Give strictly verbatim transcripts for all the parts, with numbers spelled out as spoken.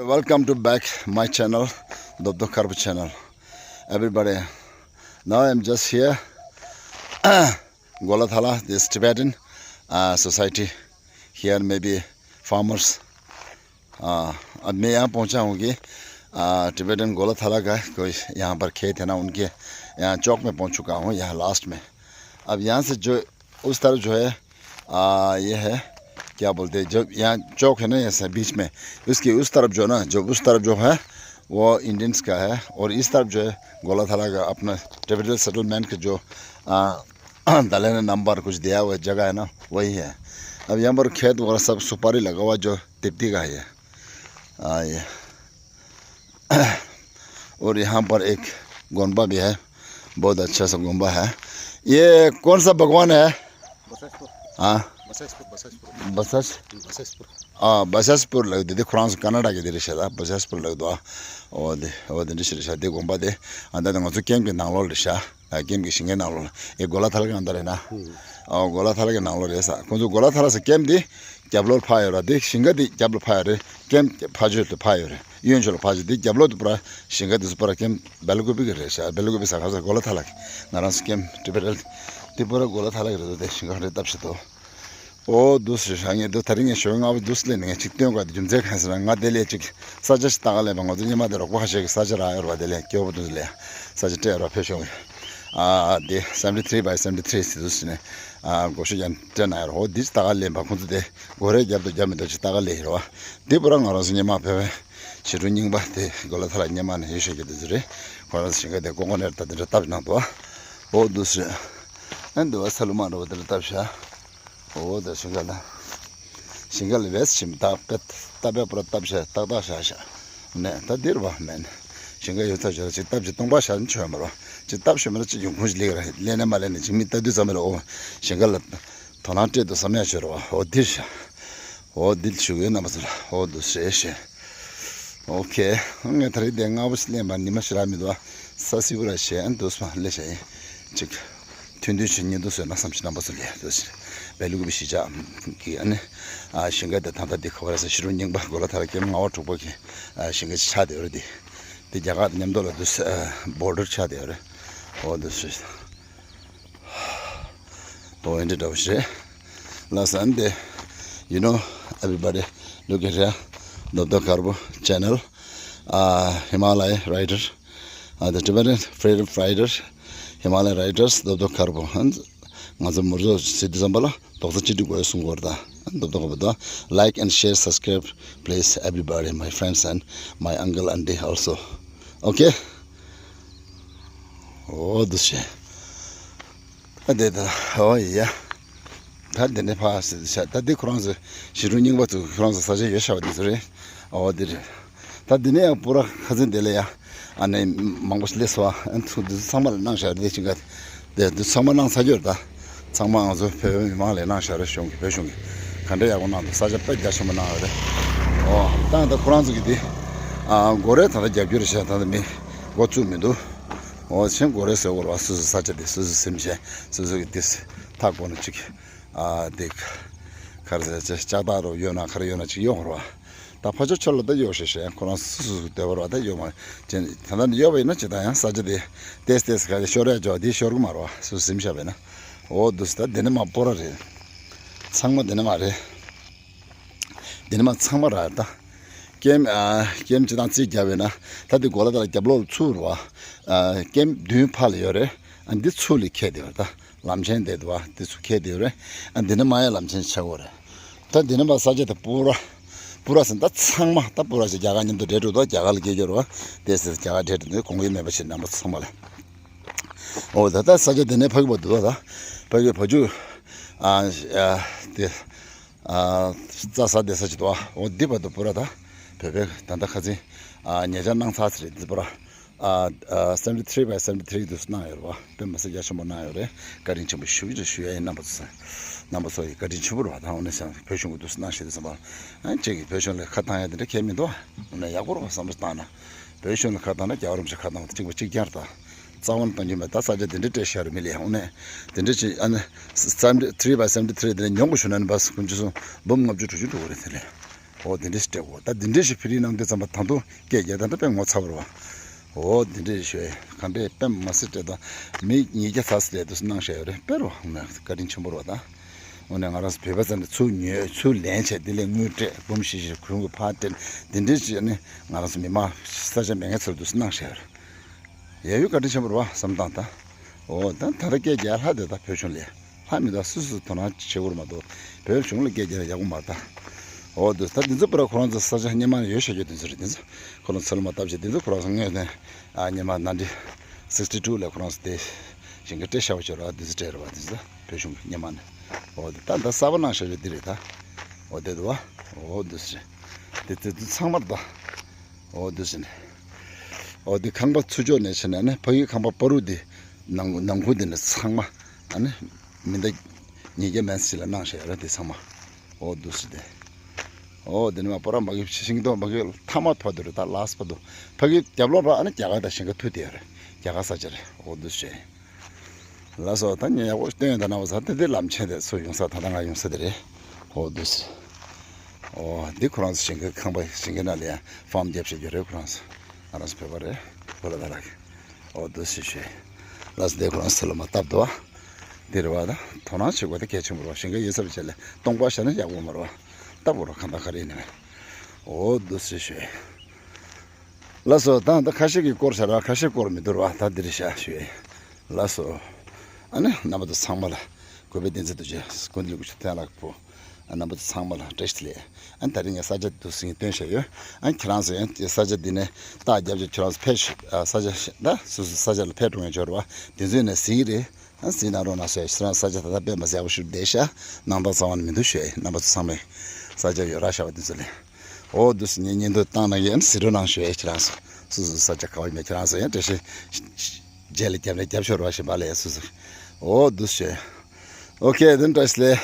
Welcome to back my channel, Dobdo Karbu channel. Everybody, now I'm just here, Golathala, this Tibetan uh, society. Here maybe farmers. Uh, अब मैं यहाँ पहुँचा हूँ कि uh, Tibetan गोलाथाला का कोई यहाँ पर खेत है ना उनके, यहाँ चौक में पहुँच चुका हूँ, यहाँ लास्ट में। अब यहाँ से जो उस तरफ जो है, आ, ये है, क्या बोलते हैं, जब यहाँ चौक है ना, ऐसा बीच में, उसके उस तरफ जो ना, जब उस तरफ जो है, वो इंडियंस का है, और इस तरफ जो है, गोलाथाला का अपना टिबेटन सेटलमेंट का जो, आ, दलाना नंबर कुछ दिया हुआ जगह है ना, वही है। अब यहाँ पर खेत वगैरह सब सुपारी लगा हुआ, जो तिब्बती का है। आ, ये और यहाँ पर एक गोम्बा भी है, बहुत अच्छा सा गोम्बा है। ये कौन सा भगवान है? बससपुर। हाँ। बससपुर, बससपुर। बसस? बससपुर। हाँ, बससपुर लगते थे, खुरान से कर्नाटक के दे रहे शायद, बससपुर लगते हैं। और दे, और दे, निश्चित शायद, दे गोम्बा दे, अंदर दे, मतलब, कैंप के नाम लो, रिशा। ཨ། ཀེམ་གྱི་ཞིང་ཁའི་ནང་ལོགས་ལ། ཨེ། གོ་ལ་ཐ་ལ་གི་ཨ་མདའ་རེད་ན། ཨ། གོ་ལ་ཐ་ལ་གི་ནང་ལོགས་རེད་ས། ཁོང་ཚོ་གོ་ལ་ཐ་ལ་ས་ཀེམ་འདི་རྒྱབ་ལོགས་ཕར་ཡོད་ར། འདི་ཞིང་ཁ་འདི་རྒྱབ་ལོགས་ཕར་ཡོད་རེད། ཀེམ་ཕར་ཕྱོགས་ལ་ཕར་ཡོད་རེད། གཡོན་ཕྱོགས་ལ་ཕར་ཕྱོགས། འདི་རྒྱབ་ལོགས་དུ་པར་ཞིང་ཁ་འདི་ཚོ་པར་ཀེམ་བེ་ལ་ཀུ་པི་གི་རེད་ཤག་བེ་ལ་ཀུ་པི་ས་ཁ་ས་གོ་ལ་ཐ་ལ་གི། ང་རང་ཚོ་ཀེམ་ཏི་པེ་རལ་འདི་པར་གོ་ལ་ཐ་ལ་གི་རེད་དོ། དེ་ཞིང་ཁ་རེད་བཏབ་ཤི་དོ། ཨོ་འདུག་ཟེར་ཤག་ངས་འདུག་ད་རིང་ངས་ཞོགས་སྔ་པོ་འདུག་སླེབས་ནས་ངས་ཅིག་སྟོན་དགོས་དེ་རྒྱུ་མཚན་གང་ཟེར་ན། ང་དེ་ལས་ཅིག་ས་ཆ་ཞིག་ལྟ་ག་སླེབས་པ། ང་ཚོ་སྔོན་མ་དེ་རོགས་པ་ཁ་ཤས་ཀྱིས་ས་ཆ་རག་ཡོད་རེད་པ། དེ་ལས་སྐྱོ་པོ་འདུག་ལས་ས་ཆ་སྤྲད་ཡོད་རེད་པ། ཕེབས་ཤོག་ཨ། དེ་seventy three by seventy three ཟེར་འདུག་ཟེར་ནས། ཨ། སྒོ་ཕྱུགས་ཀྱང་སྤྲད་གནང་ཡོད་རེད། ཨོ་འདི་ཅིག་ལྟ་ག་སླེབས་པ། ཁོང་ཚོ་དེ་སྒོ་རེ་རྒྱབ་དང་རྒྱབ་མེད་དང་ཅིག་ལྟ་ག་སླེབས་ཡོད་རེད་པ། འདི་པུ་ར་ང་རང་ཚོ་སྔོན་མ་བོད་པའི་ཞི་ཀྲུང་རྙིང་པ་དེ་གོ་ལ་ཐ་ལ་སྔོན་མ་ནས་ཡོད་ཤག་གི་འདུག་ཟེར་རེད། ཁོ་རང་ཚོ་ཞིང་ཁ་དེ་ཀོང་ཀོང་ནས་ད་དེ་འདྲ་བཏབ་གནང་འདུག་ཨོ་འདུག་ཟེར། ཨ། འདི་པར་ས་ལུ་མ་འདྲ་པོ་དེ་འདྲ་བཏབ་ཤག་ཨོ་ད་ཞིང་ཁ་ལ། ཞིང་ཁ་ལ་བས་ཞིམ་ཏག་པད་ཏག་པད་པུ་ར་བཏབ་བཞག་ཏག་ཏག་བཞག་བཞག་ནས་ད་འདིར་བ་མེན། ཞིང་ཁ་ཡོད་ཚ་བྱོས་ཅིག་སྟབས་ཅིག་སྟོང་པ་བཞག་ནས་ཆོད་མ་རོ། ཅིག་སྟབས་ཤོད་མ་རོ། ཅིག་ཡོང་ཁུངས་ཅིག་ལེགས་ར། ལེན་ནས་མ་ལེན་ནས་ཅིག་མི་ལྟ་དུས་ཙམ་པ་ལ། ཨོ་ཞིང་ཁ་ལ་དོ་སྣང་སྤྲད་དུ་བསམ་ཡ་ཆོད་རོ། ཨོ་འདིར་བཞག་ཨོ་འདིར་ཞུ་གི་ཡོད། རྣམ་པ་ཚོ་ལ་ཨོ་འདུག་ཟེར་ཞེས། ཨོ་ཁེ། ངས་ད་རེས་དེ་སྔ་པོ་ཞིག་ལེན་པ་ཉི་མ་ཞེ་དྲག་མི་འདུག་ཨ། ས་སིལ་བུ་ར་བྱས་འདུག་སེ་ལས་བྱས་ཡིན། ཅིག་ཐུང་ཐུང་ཞིག་ཉིན་དུ་བཟོས་ན་བསམ་ཞིག་རྣམ་པ་ཚོ་ལས་འདུག་ཟེར། བལ་ལུག་པའི་གཞིས་ཆགས་ཀྱི་ཨ་ནི། ཨ། ཞིང་ཁ་དེ་ད་ལྟ་འདི་ག་པར་ཟེར། ཞི་ཀྲུང་རྙིང་པ་གོ་ལ་ཐ་ལ་ཀེམ་ལྔ་པ་དྲུག་པ་གི། ཨ། ཞིང་ཁ་ཆགས་བསྡད་ཡོད་རེད། འདི་འདི་རྒྱ་གར་དང་མཉམ་དུ་ལ་འདུག་སེ། ཨ། བོར་ཌར་ཆགས་བསྡད་ཡོད་རེད། འོ་འདུག་སེ། ཨོ་འདི་འདྲ་བོ་ཞིག་རེད། ལགས་སོ། འདི། You know, everybody, look at here, Dobdo Karbo channel, uh, Himalaya Rider, uh, the Tibetan freedom fighter, Himalaya Riders, Dobdo Karbo. And ང་ཚོ་མུར་ཚོ་སི་ཏི་ཙམ་པ་ལ་རྡོག་རྩ་གཅིག་སྒྲིལ་དགོས་གསུང་གི་ཡོད་རེད་ད། Dobdo Karbo དང་། Like and share, subscribe, please, everybody, my friends and my uncle, auntie also. Okay? ཨོ་འདུག་སེ། ཨ་དེ་ད། ཨོ་ཡ། ད་འདི་ནས་ཕར་ཟེར་ཤག་ད་འདི་ཁོ་རང་ཚོ་ཞི་ཀྲུང་རྙིང་པ་ཚོ་ཁོ་རང་ཚོ་ས་ཆ་ཡོད་ཤག་པ་འདི་ཚོ་རེད། ཨོ་འདི་རེད། ད་འདི་ནས་ཡང་པུ་ར་ཁ་ཚན་དེ་ལ་ཡ། ཨ་ནི་མང་པོ་ཞིག་སླེབས་སོང་། ཨ་ཚོ་འདི་ཚོ་ཚང་མ་ལ་གནང་ཤག་རེད། དེ་ཅིག་ག་དེ་འདི་ཚང་མ་གནང་ཚར་གྱི་ཡོད་རེད་ད། ཚང་མ་ང་ཚོ་བོད་མི་མང་ལ་གནང་ཤག་རེད། གཞུང་གི། བོད་གཞུང་གི་ག་འདྲ་ཡག་པོ་གནང་འདུག་ས་ཆ་དཔེ་རྒྱ་ཆེན་པོ་གནང་ཡོད་རེད། ཨོ་ད་ད་ཁོ་རང་ཚོ་གི་འདི། ཨ། སྒོ་རེ་ད་ལྟ་རྒྱབ་སྐྱོར་བྱས། ད་ལྟ་མི་འགོ་བཙུགས་མི་འདུག་ཨོ་ཆེན་སྒོ་རེ་ཟེར་བ་རེད་པ། སོ་སོའི་ས་ཆ་དེ་སོ་སོས་ཟིན་བྱས། སོ་སོ་གི་དེ་ཐག་བཀོད་ནས་ཅིག་ཨ། དེ་ག་རེ་ཟེར། ལྕགས་ཐག་རོ་གཡོག་ན་ག་རེ་གཡོག་ན་ཅིག་གཡོག་རོགས། ད་ཕར་ཕྱོགས་ཕྱོགས་ལ་ད་གཡོག་བྱས་བྱས། ཁོ་རང་སོ་སོ་སོ་སོའི་འདོད་པ་རེད་པ། ད་གཡོག་མ་ཅན་ད་ལྟ་ནས་གཡོག་པ་ཡིན་ན་ཅི་ད་ཡང་ས་ཆ་དེ་ཏེས་ཏེས་ག་རེ་ཤོར་ཡ་འཇོག་དེ་ཤོར་གི་མ་རེད་པ། སོ་སོ་ཟིན་བྱས་པ་ཡིན་ན། ཨོ་འདུག་སེ། ད་འདི་ནས་མར་པུ་ར་རེད། ཚང་མ་འདི་ནས་མར་རེད། འདི་ནས་མར་ཚང་མ་རེད་ད། ཀེམ། ཨ། ཀེམ་སྤྱི་བཏང་རྩིས་བརྒྱབ་པ་ཡིན་ན། ད་འདི་གོ་ལ་ཐ་ལ་རྒྱབ་ལོགས་ལ་ཚུར་རེད་པ། ཨ། ཀེམ་མདུན་ཕར་ལ་ཡོད་རེད། ཨ། འདི་ཚུར་ལ་འཁེལ་བསྡད་ཡོད་རེད་ད། ལམ་ཆེན་དེ་འདུག་པ། དེ་ཚུར་འཁེལ་བསྡད་ཡོད་རེད། ཨ། འདི་ནས་མར་ཡང་ལམ་ཆེན་ཆགས་ཀྱི་ཡོད་རེད། ད་འདི་ནས་མར་ས་ཆ་དེ་པུ་ར། པུ་ར་ཟེར་ད་ཚང་མ་ད་པུ་ར་ཟེར་རྒྱ་གར་མཉམ་དུ་འབྲེལ་འགྲོ་འདུག་རྒྱ་གར་ལ་སྐད་སྒྱུར་རེད་པ། དེ་ཟེར་རྒྱ་གར་འབྲེལ་འགྲོ་འདུག་དགོངས་ཡོད་མེད་པ་ཞིག་རྣམ་པ་ཚང་མ་ལ། ཨོ་ད་ད་ས་ཆ་དེ་ནས་ཕ་གི་བར་དུ་འདུག་ད་ཕ་གི་བར་དུ། ཨ། ཨ། དེ། ཨ། རྩྭ་ཟ་བསྡད་ས་ཅིག་འདུག་ཨོ་འདི་བར་དུ་པུ་ར་ད་བོད་པའི་ད་ལྟ་ཁ་ཚིག་ཨ། ཉེ་ཆར་གནང་ཚར་ཚར་རེད། འདི་པུ་ར། ཨ། ཨ། seventy three by seventy three དུ་གནང་ཡོད་རེད་པ། དཔེ་མི་སྲིད་རྒྱ་ཆེན་པོ་གནང་ཡོད་རེད། བཀའ་དྲིན་ཆེན་པོ་ཞུ་གི་རེད་ཞུ་ཡ་ཡིན། རྣམ་པ་ཚོ། རྣམ་པ་ཚོ་ཡི་བཀའ་དྲིན་ཆེན་པོ་རེད་པ། ད་འོ་ན་བྱས་ན་བོད་གཞུང་གི་དུ་གནང་བཞིན་དུ་བསམ་པ། ཨ། གཅིག་གིས་བོད་གཞུང་ལ་ཁ་བཏང་ཡ་དེ་འདྲ་གང་ཡང་མི་འདུག་པ། འོ་ན་ཡག་པོ་རེད་པ། བསམ་བློ་བཏང་ན་བོད་གཞུང་ལ་ཁ་བཏང་ན་གཅིག་པ་གཅིག་རྐྱང་རེད་ད། རྩ་བ་ནས་གཏོང་རྒྱུ་མེད། ད་ས་ཆ་དེ་འདྲ་སྤྲད་བཞག་རེད་མི་ལ་ཡ། འོ་ན་དེ་འདྲ་ཅིག་ཨ་ནི་seventy three by seventy three དེ་འདྲ་ཉོ་དགོས་བྱུང་ན་ནི་བ་ཀུན་སྤྱོད་སོང་འབུམ་ལྔ་བཅུ་དྲུག་ཅུ་འགྲོ་གི་རེད། དེ་ལས་ འོ་དེ་འདྲས་ཞིག་སྤྲད་དགོས། ད་དེ་འདྲས་ཞིག་ཕི་རི་གནང་དུས་ཙམ་པ་ད་དུང་སྐད་རྒྱག་ད་ད་དཔེ་ངོ་ཚ་བོ་རེད་བ། འོ་དེ་འདྲས་ཞིག་ག་འདྲས་དཔེ་མ་སྲིད་སྤྲད་ད་མི་ཉིས་བརྒྱ་ཚ་ཟེར་དུས་གནང་བཞག་ཡོད་རེད། དཔེ་རོ་ན་བཀའ་དྲིན་ཆེན་པོ་རེད་བ་ད། འོ་ནས་ང་རང་ཚོ་བོད་པ་ཚོ་ནས་ཚུར་ཉོས་ཚུར་ལེན་བྱས་དེ་ལས་དངུལ་སྤྲད་འབུམ་བཞི་བཞི་གུང་གི་ཕར་སྤྲད་དེ་འདྲས་ཞིག་ནི་ང་རང་ཚོ་མི་མང་ས་ཆ་མེད་མཁན་ཚོར་དུས་གནང་བཞག་ཡོད་རེད། ཡ་ཡུལ་བཀའ་དྲིན་ཆེན་པོ་རེད་བ་བསམ་སྟངས་ད། འོ་ད་ད་ལྟ་སྐད་རྒྱག་ལྷག་དེ་ད་བོད་གཞུང་ལས་ལྷག་མི་འདུག་སུ་སུ་དོ་སྣང་བྱེད་དགོས་མ་གཏོགས་བོད་གཞུང་ལ་སྐད་རྒྱག་ཡག་པོ་མ་རེད་ད། འོ་འདུག་ད་འདི་ཚོ་པུ་ར་ཁོ་རང་ཚོ་ས་ཆ་སྔོན་མ་ནས་ཡོད་བཤད་རྒྱུ་དེ་ཚོ་རེད། འདི་ཚོ་ཁོ་རང་ཚོ་ལ་མ་བཏབ་བྱས་འདི་ཚོ་ཁོ་རང་ཚོ་དངོས་གནས་ཨ་སྔོན་མ་ནན་ཏི་སིག་སི་ཊི་ཊུ་ལ་ཁོ་རང་ཚོ་དེ་ཞིང་ཁ་སྤྲད་བཞག་པ་ཅིག་རེད་བ། འདི་ཚོ་སྤྲད་རེད་བ། འདི་ཚོ་བོད་གཞུང་གི་སྔོན་མ་ནས། འོ་འདི་ད་ད་གསར་པ་གནང་བཞག་རྒྱུ་འདི་རེད་ད། འོ་དེ་འདུག་བ། འོ་འདུག་སེ་རེད། འདི་ཚོ་འདི་ཚང་མ་རེད་ད། འོ་འདུག་སེ་ནས། འོ་འདི་ཁང་པ་ཚུར་ཕྱོགས་ནས་བྱས་ནས་ནི་ཕ་གི་ཁང་པ་བར་དུ་འདི་ནང་ནང་ཁུལ་འདི་ནི་ཚང་མ་ཨ་ནི་མི་འདི་ཉིས་བརྒྱ་མན་ཙམ་ལ་གནང་བཞག་ཡོད་རེད་འདི་ཚང་མ། འོ་འདུག་སེ་འདི། འོ་འདི་ནི་མ་པོ་ར་མ་གི་ཤིང་སྡོང་མ་གི་མཐའ་མ་བར་དུ་རེད་ད། ལཱ་སི་ཊི་བར་དུ་ཕ་གི་རྒྱབ་ལོགས་ཕར་ཨ་ནི་རྒྱ་གར་དང་ཞིང་ཁ་མཐུད་དེ་ཡོད་རེད། རྒྱ་གར་ས་ཆ་རེད། འོ་འདུག་སེ། ལགས་སོ། ད་ངས་ཡག་པོ་སྟོན་ཡོད་ད་ན་བ་ཟ། དེ་དེ་ལམ་ཆེན་དེ་ཚོ་ཡོང་ས་ད་ལྟ་ང་ཡོང་ས་དེ་རེད། འོ་འདུག་སེ། འོ་འདི་ཁོ་རང་ཚོ་ཞིང་ཁའི་ཁང་པ་ཞིང་ཁའི་ནང་ལ་ཡང་ཕརམ་བརྒྱབ་བྱས་ཡོད་རེད། ཁོ་རང་ཚོ་ང་རང་ཚོ་བོད་པ་རེད། བོད་ལ་ད་ལ་གི། འོ་འདུག་སེ་ཞུས། ལགས་སོ། དེ་ཁོ་རང་ཚོ་ལ་མ་བཏབ་འདུག་བ། འདི་རེད་བ། ད་དོ་སྣང་བྱེད་དགོས་དེ་གལ་ཆེན་པོ་རེད་བ། ཞིང་ཁ་ཡོད་ས་བྱས་ལས་སྟོང་པ་བཞག་ན་ཡག་པོ་མ་རེད་བ། བཏབ་དགོས་རེད། གང་ལྟར་ག་རེ་ཡིན་ནའི། འོ་འདུག་སེ་ཞུས། ལགས་སོ། ད་ད་ཁ་ཤས་ཀྱིས་སྐོར་བཞག་ར་ཁ་ཤས་སྐོར་མི་འདུག་ར་བ། ད་འདིར་བཞག་ཞུ་ཡིན། ལགས་སོ། ཨ་ནི་རྣམ་པ་ཚོ་ཚང་མ་ལ་གུས་པས་བསྟན་འཛིན་རྡོ་རྗེ་སྐུ་མདུན་ལ་གུས་ཕྱག་བསྟན་ལ་ཕུལ། ཨ་རྣམ་པ་ཚོ་ཚང་མ་ལ་བཀྲ་ཤིས་བདེ་ལེགས། ཨ་ནི་ད་རིང་ངས་ས་ཆ་འདུག་སེ་སྟོན་བཞག་ཡོད། ཨ་ནི་ཁྱེད་རང་ཚོ་ཡང་ས་ཆ་འདི་ནས་རྟགས་བརྒྱབ་བྱས་ཁྱེད་རང་ཚོ་ཕེབས་ཤིག་ཨ་ས་ཆ་ད་སོ་སོ་ས་ཆ་ལ་ཕེབས་འགྲོ་མཁན་ཡོད་རེད་བ། དེ་ཚོས་ནས་གཟིགས་ཀྱི་རེད། ཨ་གཟིགས་གནང་རོགས་གནང་ཞུ། ཁྱེད་རང་ས་ཆ་ད་ལྟ་དཔེ་མི་སྲིད་ཡག་པོ་ཞིག་བསྡད་ཤག་སྣང་དག་ཚང་མ་ནི་མི་འདུག་ཞུ། རྣམ་པ་ཚོ་ཚང་མས་ས་ཆ་ཡོད་ར་ཤག་པ་དེ་ཚོ་ལས། འོ་འདུག་སེ་ངས་བརྙན་ཐུང་བཏང་ན་ཡང་གཟིགས་རོགས་གནང་ཞུ། ཁྱེད་རང་ཚོ་སོ་སོ་ས་ཆ་ག་བ་ཡིན་པ་ཁྱེད་རང་ཚོ་ཡང་འགྲེལ་བཤད་རྗེས་ལ་རྒྱབ་ནས་རྒྱབ་ཤོར་བ་ཞིག་མ་ལས་སོ་སོ། འོ་འདུག་སེ། ཨོ་ཁེ། དེ་འདྲ་ཞིག་ལས།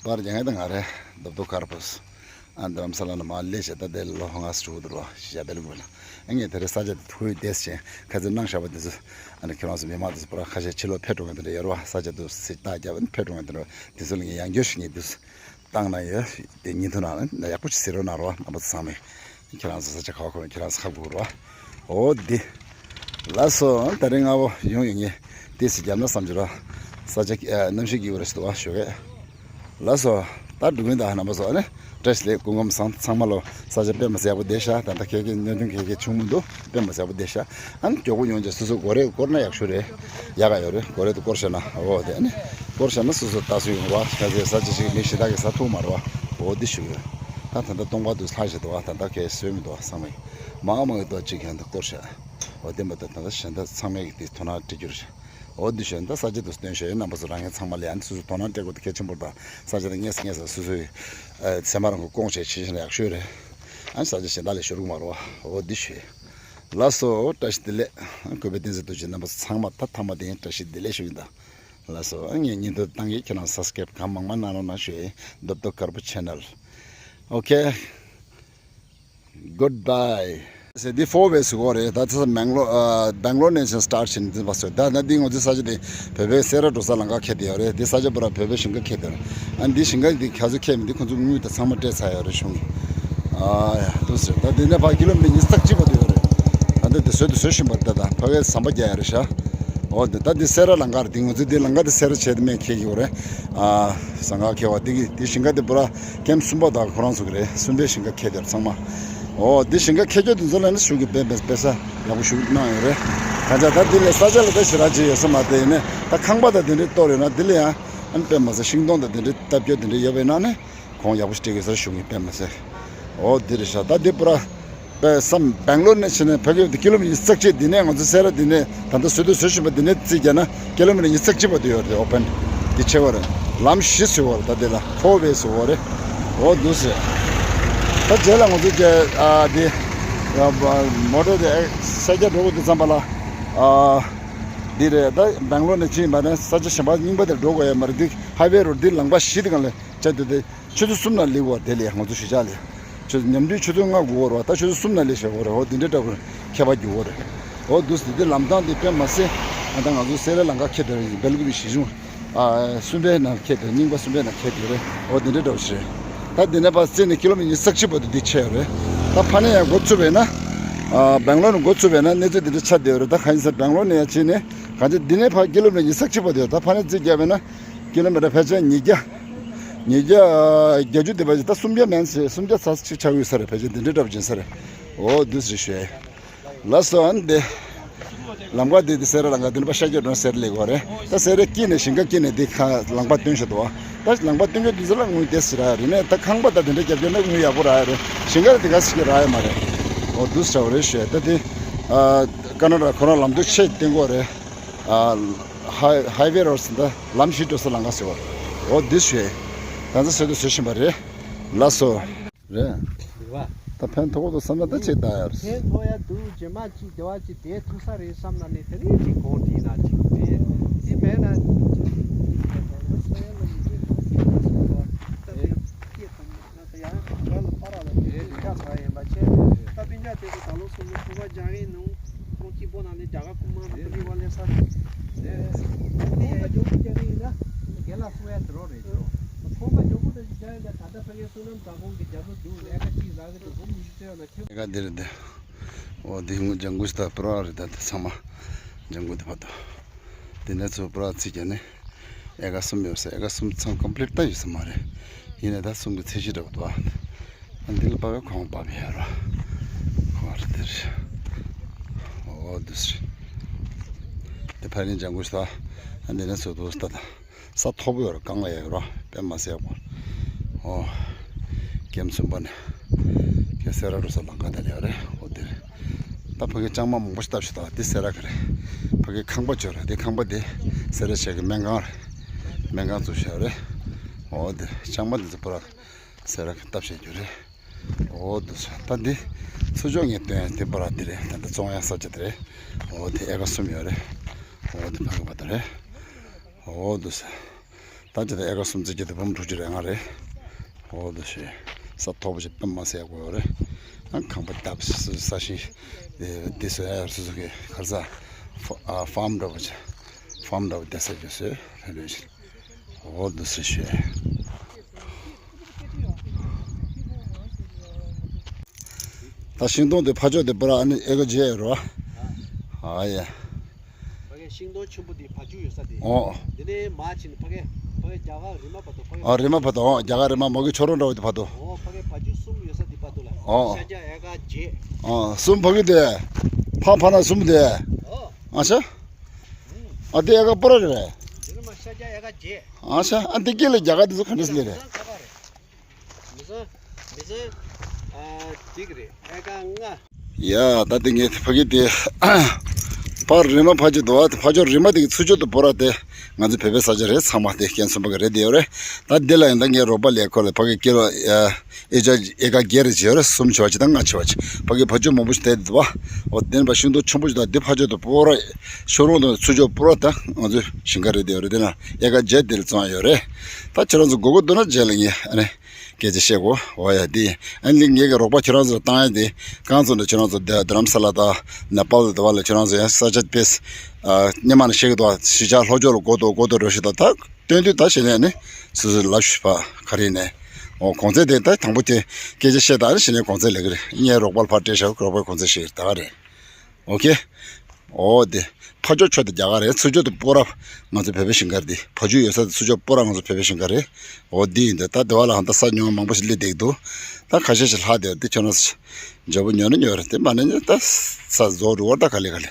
པར་རྒྱག་མཁན་དེ་ང་རེད། རྡོབ་རྡོབ་དཀར་པོ། ཨ་རྡ་རམ་ས་ལ་ནས་མར་སླེབས་བྱས་ད་ལྟ་ལོ་ལྔ་ཙམ་འགྲོ་གི་འདུག་ར་བ། ཤི་ཤ་བེལ་གུ་ལ། ཨ་ངས་དེ་རིང་ས་ཆ་དེ་ཐུག་ཡོད་བསྡད་ཅིང་ཁ་རྩང་གནང་བཞག་པ་དེ་ཚོ། ཨ་ནི་ཁྱེད་རང་ཚོ་མི་མང་དེ་ཚོ་པུ་ར་ཁ་ཤས་ཕྱི་ལོགས་ཕེབས་འགྲོ་མཁན་དེ་འདྲ་ཡོད་རེད་བ། ས་ཆ་དེ་ཚོ་ཕེབས་འགྲོ་མཁན་དེ་འདྲ་དེ་ཚོ་ལ་ངས་ཡང་བསྐྱར་ཞུ་ངེས་འདུག་བཏང་གནང་ཡོད། དེ་བརྙན་ཐུང་ནང་ལ་ཡག་པོ་ཅིག་གཟིགས་རོགས་གནང་རོགས། རྣམ་པ་ཚོ་ཚང་མས། ཁྱེད་རང་ཚོ་ས་ཆ་ག་བ་ཁོ་ཁྱེད་རང་ཚོ་ཧ་གོ་རོགས། འོ་འདི། ལགས་སོ། ད་རིང་སྔ་པོ་ཡོང་ཡོང་ངེས་ཏོག་ཙམ་བརྒྱབ་ན་བསམ་གྱི་རོགས། ས་ཆ་ཨ་གནམ་གཤིས་སྐྱིད་པོ་རེད་ཤག་འདུག་བ་ཞོགས་ཀས། ལགས་སོ། ད་འགྲོ་གི་ཡིན་ད། རྣམ་པ་ཚོ་ཨ་ནི་བཀྲ་ཤིས་བདེ་ལེགས། སྐུ་ཁམས་བཟང་། ཚང་མ་ལོ་ས་ཆ་དཔེ་མི་སྲིད་ཡག་པོ་བསྡད་ཤག་ད་ལྟ་ཁྱད་ཁྱད་གནད་དོན་ཁྱད་ཁྱད་བྱུང་མི་འདུག་དཔེ་མི་སྲིད་ཡག་པོ་བསྡད་ཤག་ཨ་ནི་མགྱོགས་པོ་ཡོང་བྱས་སོ་སོ་སྒོ་རེ་བསྐོར་ན་ཡག་ཤོས་རེད། ཡག་ག་ཡོད་རེད། སྒོ་རེ་དུ་བསྐོར་བཞག་ན། འོ་དེ་ཨ་ནི་བསྐོར་བཞག་ན་སོ་སོ་ལྟ་སྲོལ་ཡོང་རོགས། གལ་སྲིད་ས་ཆ་ཞིག་མི་ཞེ་དྲག་གི་ས་ཐུག་མ་རེད་བ། འོ་འདི་ཞུ་གི་ཡོད། ད་ད་ལྟ་སྟོང་པ་དུ་ལྷག་བཞག་འདུག་བ། ད་ལྟ་གས་བཟོས་མི་འདུག་བ། ཚང་མས་མང་མང་གི་ཏོག་ཅིག་གན་དུ་བསྐོར་བཞག་འོ་དེ་མ་གཏོགས་ད་ལྟ་གཞན་དག་ཚང་མས་ཀྱི་དེ་དོ་སྣང་སྤྲད་རྒྱུ་རེད། འོ་འདི་ཞུ་ཡིན། ད་ས་ཆ་དུ་སྟོན་བཞག་ཡོད། རྣམ་པ་ཚོ་རང་ངས་ཚང་མ་ལ་ཡང་སོ་སོ་དོ་སྣང་སྤྲད་དགོས་དེ་གལ་ཆེན་པོ་རེད། ད་ས་ཆ་དེ་ངས་ངས་སོ་སོའི་ཨ་སེམས་པ་རང་གི་སྐོང་བྱས་བྱེད་བཞིན་ཡག་ཤོས་རེད། ཨ་ས་ཆ་གཞན་དག་ལས་ཤོར་གི་མ་རེད་བ། འོ་འདི་ཞུ་ཡིན། ལགས་སོ། བཀྲ་ཤིས་བདེ་ལེགས། གུས་པས་བསྟན་འཛིན་རྡོ་རྗེ། རྣམ་པ་ཚོ་ཚང་མ་ད་ཐ་མ་དེ་ཡིན། བཀྲ་ཤིས་བདེ་ལེགས་ཞུ་ཡིན་ད། ལགས་སོ། ཨ་ངས་བརྙན་ཐུང་བཏང་གི་ཁྱེད་རང་སབ་སི་ཀེབ་གང་མང་མང་གནང་རོགས་གནང་ཞུ་ཡིན། རྡོབ་རྡོབ་དཀར་པོ་ཆེ་ནལ། ཨོ་ཁེ། Goodbye། ཟེར་འདི་ཕོར་ཝེ་ཟེར་གོ་རེད། ད་ཚ་སྦེང་ལོར་ཨ་སྦེང་ལོར་ནས་ཕྱིན་སི་ཊར་ཊི་བྱས་ནས་འདི་བ་སོ། ད་ན་འདི་ང་ཚོའི་ས་ཆ་དེ་བོད་པའི་སེ་ར་འགྲོ་ས་ལམ་ཁ་འཁེལ་བསྡད་ཡོད་རེད། འདི་ས་ཆ་པུ་ར་བོད་པའི་ཞིང་ཁ་འཁེལ་བསྡད་ཡོད་རེད། ཨ་འདི་ཞིང་ཁ་འདི་ག་ཚོད་འཁེལ་མིན་འདི་ཁོང་ཚོ་དངུལ་དང་ཚང་མ་སྤྲད་ཚར་ཡོད་རེད་གཞུང་གིས། ཨ་ཡ་འདུག་ཟེར། ད་འདི་ནས་ཕར་ཀི་ལོ་མི་ཊར་ཉི་ཤུ་རྩ་གཅིག་བར་དུ་ཡོད་རེད། ད་འདི་འདི་བཟོས་དུ་བཟོ་བཞིན་པ་རེད། ད་ད་ཕ་གིའི་ཟམ་པ་རྒྱག་ཡ་རེད་ཤག་འོ་འདི་ད་འདི་སེ་ར་ལམ་ཁ་རེད། འདི་ང་ཚོའི་འདི་ལམ་ཁ་འདི་སེ་ར་བྱས་ཏེ་མེད་འཁེལ་གྱི་ཡོད་རེད། ཨ་ཟམ་ཁ་འཁེལ་བ་འདི་གི་འདི་ཞིང་ཁ་འདི་པུ་ར་ཀེམ་གསུམ་པ་དང་ཁོ་རང་ཚོ་གི་རེད། གསུམ་པའི་ཞིང་ཁ་འཁེལ་དེར་ཚང་མ། འོ་འདི་ཞིང་ཁ་འཁེལ་རྒྱུ་འདི་ཚོ་ལ་ནི་གཞུང་གི་དཔེ་དཔེ་དཔེ་ས་ཡག་པོ་ཞིག་གནང་ཡོད་རེད། ད་ཆ་ད་འདི་ལས་ས་ཆ་ལ་ད་ཞེ་དྲག་ཅིག་ཡོད་ས་མ་རེད། ཡིན་ནའི་ད་ཁང་པ་དང་དེ་འདྲའི་གཏོར་ཡོད་ན་འདི་ལ་ཡང་ཨ་ནི་དཔེ་མ་ཟད་ཤིང་སྡོང་དང་དེ་འདྲའི་བཏབ་རྒྱུ་དེ་འདྲའི་ཡོད་པ་ཡིན་ན་ནི་གོང་ཡག་པོ་ཞིག་སྤྲད་དགོས་ཟེར་གཞུང་གི་དཔེ་མ་ཟད། འོ་འདི་རེད་ཤག་ད་འདི་པུ་ར་པའི་སམ་སྦེང་ལོར་ནས་ཕྱིན་ནས་ཕ་གི་ཀི་ལོ་མི་ཊར་ཉི་ཤུ་རྩ་གཅིག་འདི་ནས་ང་ཚོ་སེ་ར་འདི་ནས་ད་ལྟ་བཟོ་དུས་བཟོ་བཞིན་པ་འདི་ནས་རྩིས་བརྒྱབ་ན་ཀི་ལོ་མི་ཊར་ཉི་ཤུ་རྩ་གཅིག་བར་དུ་ཡོད་རེད། ཨོ་པན་འདི་ཆེ་བ་རེད། ལམ་བཞི་བཟོས་པ་རེད། ད་འདི་ལ་ཕོར་ཝེ་བཟོས་པ་རེད། འོ་འདུག་ཟེར། ད་རྗེས་ལ་ང་ཚོ་རྗེས་ཨ་འདི་མོ་ཊ་དེ་ས་སྐྱ་འགྲོ་དགོས་དུས་ཙམ་པ་ལ་ཨ་འདི་རེད། ད་སྦེང་ལོར་ནས་ཕྱིན་པ་ནས་ས་ཆ་གཞན་པ་རྙིང་པ་དེར་འགྲོ་དགོས་ཡ་མ་རེད། འདི་ཧའི་ཝེ་རོ་འདི་ལམ་ཁ་བཞི་དེ་སྒང་ལ་བྱས་དུས་དེ། ཆུ་ཚོད་གསུམ་ནང་སླེབས་པ་དེ་ལས་ང་ཚོ་གཞིས་ཆགས་ལས། ཆུ་ཚོད་ཉམས་དུས་ཆུ་ཚོད་ལྔ་འགོར་བ་ད་ཆུ་ཚོད་གསུམ་ནང་སླེབས་བཞག་པ་རེད། འོ་དེ་འདྲའི་འདྲ་པོ་ཁྱད་པར་འགྱུར་བ་རེད། འོ་འདུག་ཟེར་དེ་ལམ་ཐང་དེ་དཔེ་མ་སྲིད་ཨ་ད་ང་ཚོ་སེ་ར་ལམ་ཁ་འཁེལ་དེ་རེད། སྦེལ་ཀོབ་གཞིས་གཞུང་ཨ་གསུམ་པའི་ནང་འཁེལ་དེ་རྙིང་པ་གསུམ་པའི་ནང་འཁེལ་དེ་རེད། འོ་དེ་འདྲའི་འདྲ་པོ་ཞིག་རེད། ད་འདི་ནས་ཕར་རྩེ་ནས་ཀི་ལོ་མི་ཉི་ཤུ་རྩ་གཅིག་བར་དུ་འདི་ཆགས་ཡོད་རེད། ད་ཕ་ནས་ཡང་འགོ་བཙུགས་པས་ན། ཨ་སྦེང་ལོར་ནས་འགོ་བཙུགས་པས་ན་གནས་ཚུལ་འདི་འདྲ་ཆགས་བསྡད་ཡོད་རེད། ད་གང་ཡིན་ཟེར་སྦེང་ལོར་ནས་ཡང་ཕྱིན་ནས་གང་ཅི་འདི་ནས་ཕར་ཀི་ལོ་མི་ཉི་ཤུ་རྩ་གཅིག་བར་དུ་ཡོད། ད་ཕ་ནས་རྩེ་བརྒྱབ་པས་ན་ཀི་ལོ་མི་ཊར་ཕལ་ཆེར་ཉིས་བརྒྱ། ཉིས་བརྒྱ་བརྒྱད་ཅུ་འདི་བར་ཞིག་ད་སུམ་བརྒྱ་མན་ཞེས་སུམ་བརྒྱ་ཙམ་ཞིག་ཆགས་ཡོད་ས་རེད། ཕལ་ཆེར་འདི་འདྲའི་འདྲ་པོ་ཅིག་ཡིན་ས་རེད། འོ་འདུག་སེ་ཞུས། ལགས་སོ། ཨ་ནི་འདི་ལམ་ཁ་འདི་འདི་སེ་ར་ལམ་ཁ་འདི་ནས་ཕར་ཤར་རྒྱག་འགྲོ་སེ་ར་ལ་སླེབས་ཀྱི་ཡོད་རེད། ད་སེ་ར་དཀྱིལ་ནས་ཞིང་ཁ་དཀྱིལ་ནས་འདི་ཁ་ལམ་ཁ་སྟོན་བཞིན་འདུག་བ། ད་ལམ་ཁ་སྟོན་རྒྱུ་འདི་ཚོ་ལ་དངུལ་དེ་ཟེར་ར་རེད་ནས། ད་ཁང་པ་ད་དེ་འདྲ་རྒྱབ་རྒྱབ་ན་དངུལ་ཡག་པོ་རག་ཡ་རེད། ཞིང་ཁ་ལ་དེ་ག་ཟེར་གྱི་རག་ཡ་མ་རེད། འོ་འདུག་སེ་འདྲ་བོ་རེད་ཞུས། ད་དེ་ཨ་ཀ་ན་ཌ་ཁོ་རང་ལམ་དུ་ཆེད་བསྟན་གྱི་ཡོད་རེད། ཨ་ཧའི་ཧའི་ཝེ་རོ་ཟེར། ད་ལམ་བཞི་འགྲོ་ས་ལམ་ཁ་ཟེར་བ། འོ་འདི་ཞུས། ད་ཚོ་བཟོ་དུ་བཟོ་བཞིན་པ་རེད། ལགས་སོ། རེད། འདུག་བ། ད་ཕན་ཐོགས་འདུག་བསམ་ན་ད་ཆེད་ལྟ་ཡ་རེད། ཕན་ཐོགས་ཡ་འདུག་རྗེས་མ་ཅིག་སྡེ་བ་ཅིག་བསྡད་ཐུབ་ས་རེད་བསམ་ན་ནི་དེ་ནས་ཅིག་གོང་བྲིས་ན་ཅིག་བྲིས། དེ་མེད་ན། ཡང་རྒན་ལགས་ཕར་ར་ལ་དེ་དུས་ཆ་ཚང་ཡིན་པ་བྱས། ད་སྤུན་ཀྱག་དེ་ཚོ་ད་ལོ་སོ་སོ་ཕོར་པ་རྒྱག་གིན་ནང་ཁོང་སྐྱིད་པོ་ནང་ནས་རྒྱ་གར་ཁུག་མ་མ་ཕུ་ལི་བ་ལེ་ས་རེད། དེ་ཡང་ཡང་ཇོ་བོ་རྒྱག་གིན་ཡིན་ན་རྒན་ལགས་གསུང་ཡ་དེ་རོགས་རེད་ཇོ། ཁོང་པ་ཇོ་བོ་དེ་ཚོ་རྒྱག་ཡིན་ན་ད་ལྟ་ཕ་གིའི་བསོད་ནམས་དྲག་པོ་གི་རྒྱ་མཚོ་བརྡུངས་ནས་ཨེ་ཀ་གཅིག་ལག་གི་དུ་འབུམ་ཉི་ཤུ་སྤྲད་ཡོད་ན་ཁྱོད། ཨེ་ཀ་འདིར་འདི། འོ་འདི་སྔོན་ལྗང་གུ་ཞིག་ད་པུ་ར་རེད། ད་དེ་ཚང་མ་ལྗང་གུ་དེ་བར་དུ། དེ་ནས་ཚུར་པུ་ར་ཚིག་བརྒྱབ་ནས་ཨེ་ཀ་གསུམ་ཡོད་ས། ཨེ་ཀ་གསུམ་ཚང་ཀོམ་པི་ལིཊ་ད་ཡོད་ས་མ་རེད། ཡིན་ནའི་ད་གསུམ་གྱི་ཚད་གཞི་འདྲ་པོ་འདུག་ཨ་འདི་ལ་བབས་པའི་ཁོང་བབས་ཡོད་རོ། ཁོ་རེ་འདིར། འོ་འདི་སི། དེ་ཕ་གིའི་ལྗང་གུ་ཞིག་ད། ཨ་འདི་ནས་ཚུར་འདུག་ད་ད། ས་མཐོ་པོ་ཡོད་རེད། རྐང་ལ་ཡོད་རོ། དཔེ་མ་སྲིད་ཡག་པོ། ཨོ། ཀེམ་གསུམ་པ་ནས་ཁྱེད་སེ་ར་འགྲོ་ས་ལམ་ཁ་དེ་ལ་ཡོད་རེད། ཨོ་དེ་རེད། ད་ཕ་གིའི་ལྕང་མ་མང་པོ་ཞིག་བཏབ་ཤག་ད་དེ་སེ་ར་གི་རེད། ཕ་གིའི་ཁང་པ་ཅིག་ཡོད་རེད། དེ་ཁང་པ་དེ་སེ་ར་བྱེས་ཀྱི་སྨན་ཁང་རེད། སྨན་ཁང་བཙུགས་བཞག་ཡོད་རེད། ཨོ་དེ་ལྕང་མ་དེ་ཚོ་པུ་ར་སེ་ར་གིས་བཏབ་བཞག་རྒྱུ་རེད། ཨོ་དེ་ཚོ་ད་འདི་ཚུར་ཕྱོགས་ངས་སྟོན་དེ་པུ་ར་དེ་རེད། ད་འདི་བཙོང་ཡག་ས་ཆ་དེ་རེད། ཨོ་དེ་ཨེ་ཀ་གསུམ་ཡོད་རེད། ཨོ་དེ་ཕ་གི་པ་དེ་རེད། ཨོ་དེ་ཚོ། ད་ཅི་ད་ཨེ་ཀ་གསུམ་བརྩི་རྒྱུ་དེ་འབུམ་དྲུག་ཅུ་རེ་ལྔ་རེད། འོ་དེ་ཞེས། ས་མཐོ་པོ་ཞིག་དཔེ་མ་སྲིད་ཡག་པོ་ཡོད་རེད། ཨ་ཁང་པ་བརྡབས་ས་ཞིང་། དེ་དེ་སོ་ཡ་སོ་སོ་གི་ག་རེ་ཟ། ཨ་ཧྥམ་འདྲ་པོ་ཅིག་ཧྥམ་འདྲ་པོ་བསྡད་ས་རྒྱུ་སོ་ཡ་རེད་ཞིག་འོ་དེ་སོ་ཞེས། ད་ཤིང་སྡོང་དེ་ཕར་ཕྱོགས་དེ་པུ་ར་ཨ་ནི་ཨེ་ཀ་བརྒྱད་ཡོད་རེད་བ། ཨ་ཡ། ཕ་གི་ཤིང་སྡོང་ཆེན་པོ་དེ་བ་ཕྱུགས་ཡོད་ས་དེ། ཨོ། དེ་ནས་མར་ཕྱིན་ནས་ཕ་གི་ཕ་གི་རྒྱ་གར་རི་མ་བར་དུ་ཕ་གི། ཨ་རི་མ་བར་དུ། ཨོ་རྒྱ་གར་རི་མ་མོ་གི་ཆོ་རོང་འདྲ་བོ་དེ་བར་དུ། ཨོ་ཕ་གི་བ་ཕྱུགས་གསུམ་ཡོད་ས་དེ་བར་དུ་ལ། ཨོ། ཤར་རྒྱག་ཨེ་ཀ་བརྒྱད། ཨོ་གསུམ་ཕ་གི་དེ། ཕ་ཕ་ན་གསུམ་དེ། ཨོ། ཨ་ཤ། ཨ་དེ་ཨེ་ཀ་པུ་ར་རེད། དེ་ནས་མར་ཤར་རྒྱག་ཨེ་ཀ་བརྒྱད། ཨ་ཤ། ཨ་དེ་སྐད་ལ་རྒྱ་གར་དེ་ཚོ་ག་འདྲ་ཟེར་ལེ་རེད། མི་ཚང་། མི་ཚང་། ཨ་འགྲིག་རེད། ཨེ་ཀ་ལྔ། ཡ་ད་དེ་ངས་ཕ་གི་དེ་ཕར་རི་མ་ཕ་ཅིག་འདུག་བ། ཕ་ཕྱོགས་རི་མ་དེ་གི་ཚུར་ཕྱོགས་དུ་པུ་ར་དེ་ང་ཚོ་བོད་པའི་ས་ཆ་རེད། ཚང་མ་དེ་རྒན་གསུམ་པ་གི་རེད་དེ་ཡོད་རེད། ད་འདི་ལ་ཡང་ད་ངའི་རོགས་པ་ལས་ཁོ་ལ་ཕ་གི་སྐྱེ་ལོ་ཨེ་ཅག་ཨེ་ཀ་བརྒྱད་རེ་བྱས་ཡོད་རེད། གསུམ་བྱས་པ་ཅིག་དང་ལྔ་བྱས་པ་ཅིག་ཕ་གི་བ་ཕྱུགས་མང་པོ་ཞིག་དེ་འདུག་བ། འོ་དེ་ནས་ཕར་ཤིང་སྡོང་ཆེན་པོ་ཞིག་དང་དེ་ཕ་ཕྱོགས་དུ་པུ་ར་ཤོ་རོང་དང་ཚུར་ཕྱོགས་པུ་ར་ད་ང་ཚོའི་ཞིང་ཁ་རེད་དེ་ཡོད་རེད། དེ་ན་ཨེ་ཀ་བརྒྱད་དེ་ལ་བཙོང་ཡ་ཡོད་རེད། ད་ཁྱེད་རང་ཚོ་དགོས་མཁོ་འདུག་ན་རྗེས་ལ་ངས་ཨ་ནི། སྐད་ཆ་བཤད་དགོས། འོ་ཡ་དེ་ཨ་ནི་ངེད་ཀྱི་རོགས་པ་ཁྱེད་རང་ཚོར་བཏང་ཡ་དེ་གང་ཚོ་འདྲ། ཁྱེད་རང་ཚོ་དེ་རྡ་རམ་ས་ལ་དང་ནེ་པཱལ་དེ་བ་ལ་ཁྱེད་རང་ཚོ་ཡང་ས་ཆ་དཔེ་སྙེ་མ་ནས་བཤད་ཀྱི་འདུག་གཞིས་ཆགས་ལྷོ་ཕྱོགས་ལ་གོ་ཐོས་གོ་ཐོས་འགྲོ་ཤེས་དང་ད་སྟོན་དུས་ད་བྱས་ནས་ནི་སོ་སོས་ལབ་ཤེས་པ་ག་རེ་ནས། འོ་གོང་ཚད་དེ་ད་དང་པོ་དེ་སྐད་ཆ་བཤད་དང་ཨ་ནི་བྱས་ནས་གོང་ཚད་ལབ་ཀྱི་རེད། ངའི་རོགས་པ་ལ་ཕར་སྤྲད་བཞག་རོགས་པའི་གོང་ཚད་བཤད་ཀྱི་རེད། ད་ག་རེད། ཨོ་ཁེ། ཨོ་དེ། ཕ་ཕྱོགས་ཕྱོགས་དེ་རྒྱ་གར་རེད། ཚུར་ཕྱོགས་དེ་སྤོ་ར་ང་ཚོ་བོད་པའི་ཞིང་ཁར་དེ། བ་ཕྱུགས་ཡོད་ས་དེ་ཚུར་ཕྱོགས་སྤོ་ར་ང་ཚོ་བོད་པའི་ཞིང་ཁར་རེད། ཨོ་དེ་ཡིན་དེ་ད་དེ་བ་ལ་ཧང་ད་ས་ཉུང་མང་པོ་ཞིག་སླེབས་བསྡད་འདུག་ད་ཁ་ཤས་ཤིག་ལྷག་བསྡད་དེ་ཁྱོད་རང་ཚོ་འཇོན་པོ་ཉོ་ན་ཉོ་རེད། དེ་མ་ཉོ་ན་ད་ས་རྫོགས་འགྲོ་བར་ད་ག་ལེ་ག་ལེ།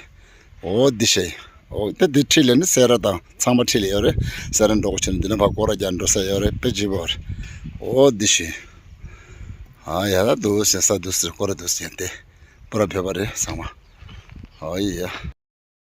ཨོ་དེ་བཤད་ཡིན། ཨོ་དེ་དེ་འཁྲིས་ལ་ནི་སེ་ར་དང་ཚང་མ་འཁྲིས་ལ་ཡོད་རེད། སེ་ར་འགྲོ་དགོས་ཕྱིན་ན་འདི་ནས་ཕར་སྐོར་ར་རྒྱག་འགྲོ་ས་ཡོད་རེད། དཔེ་བརྗིད་པོ་རེད། ཨོ་དེ་བཤད་ཡིན། ཨ་ཡ་ད་འདུག་ཟེར་ས་འདུག་ཟེར་སྐོར་ར་འདུག་ཟེར་ཏེ། པུ་ར་བོད་པ་རེད་ཚང་མ། ཨོ་ཡ།